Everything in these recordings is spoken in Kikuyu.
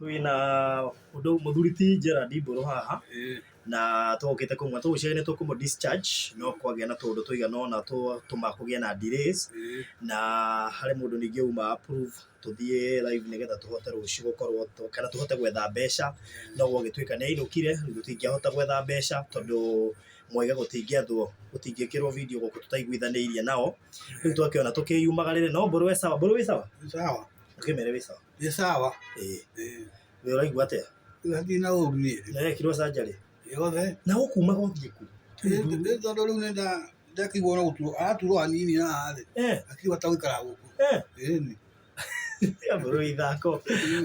Twĩna mũndũ mũthuri ti Gerald Mbũrũ haha na tũgũkĩte kũmwe tũgwĩciria nĩ tũkũmũ discharge no kwagĩa na tũũndũ tũigana ũna twatũma kũgĩe na delays na harĩ mũndũ ningĩ uma approve tũthiĩ live nĩgetha tũhote rũciũ gũkorwo kana tũhote gwetha mbeca no gwagĩtuĩka nĩ ainũkire rĩu tũtingĩahota gwetha mbeca tondũ mwaiga gũtingĩethwo gũtingĩkĩrwo video gũkũ tũtaiguithanĩirie nao rĩu twakĩona tũkĩyumagarĩre no Mbũrũ e sawa, Mbũrũ wĩ sawa? Sawa. Ũkĩmere wĩ sawa? Nĩ sawa. Ĩĩ. We ũraigua atĩa? Rĩu hatirĩ na ũru niĩ. Na wekirwo surgery? Yothe. Na ũkumaga ũthiĩ kũ? Nĩ tondũ rĩu nĩ ndakĩigua no gũturwo, araturwo hanini haha rĩ, hatirĩ bata gũikara gũkũ. Ĩni. Mbũrũ ithako.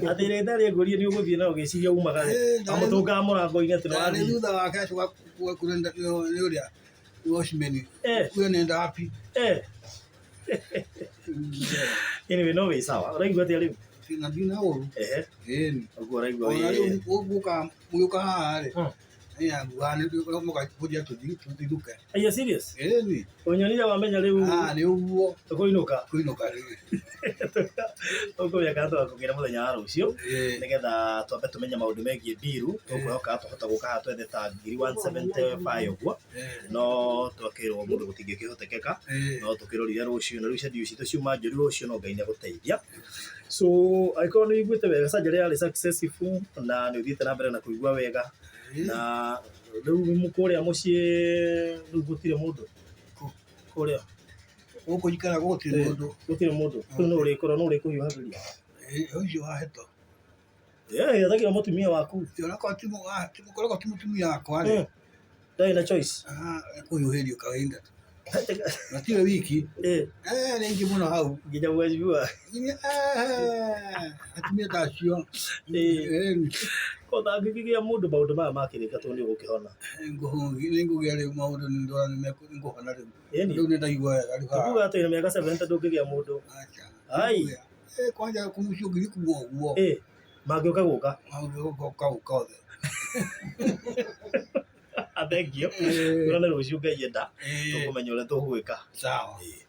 Atĩ ndagĩtarĩ angũrie nĩ ũgũthiĩ na ũgĩciria umaga rĩ, amũtũngaga mũrango-inĩ atĩ nĩ Ndarĩ wathiĩ. thutha wake acoka nĩ ũrĩa watchman. Kuga nenda wapi. Anyway, no wĩ sawa. Ũraigua atĩa rĩu? Na ndirĩ na ũru. Ehe. Ĩni. Ũguo ũraigua Ona wĩ rĩu gũka mũgĩũka haha rĩ, Hmm. mũkanjia tũthiĩ tũthithũke. Are you serious? Ĩni. Ũnyonire wamenya rĩu Ah, nĩ ũguo tũkũinũka. kũinũka rĩu. Tũkũmenya kana tũgakũgĩra mũthenya wa rũciũ Ĩĩ. nĩgetha twambe tũmenye maũndũ megiĩ mbiru. Tũkwĩhoka twahota gũka haha twethe ta 175,000 ũguo. No twakĩrwo mũndũ gũtingĩkĩhotekeka. No tũkĩrorire rũciũ na rĩu schedule citũ ciuma njũru rũciũ no Ngai nĩ egũteithia. So angĩkorwo nĩ ũiguĩte wega surgery yarĩ successful na nĩ ũthiĩte na mbere na kũigua wega na rĩu kũrĩa mũciĩ rĩu gũtirĩ mũndũ kũrĩa Gũkũ njikaraga gũtirĩ mũndũ. Gũtirĩ mũndũ. Rĩu nũ ũrĩkorwo nũ ũrĩkũhiũhagĩria? Ũcio wa heto. Eh, ethagĩra mũtumia waku. Onakorwo ti mũtumia wakwa rĩ. Ndarĩ na choice. Kũhiũhĩrio kawaida. Na tiwe wiki. Eh. Eh, nĩ aingĩ mũno hau. Nginya mheshimiwa. Atumia ta acio. Eh. Ko ndangĩkĩgĩa mũndũ maũndũ maya makĩrĩka tondũ nĩ ũgũkĩhona. Nĩ ngũgĩa rĩu maũndũ nĩ ndona nĩ ngũhona rĩu. Ĩni. Rĩu nĩ ndaigua wega rĩu haha. Tukuga atĩ na mĩaka 70 ndũngĩgĩa mũndũ. Aca. Ai. Eh, kwanja kũmuciĩ ũngĩthiĩ kuma ũguo. Eh, mangĩũka gũka. Mangĩũka gũka othe. Thengio. Tuonane rũciũ Ngai enda. Tũkũmenya ũrĩa tũgwĩka. Sawa. Ĩĩ.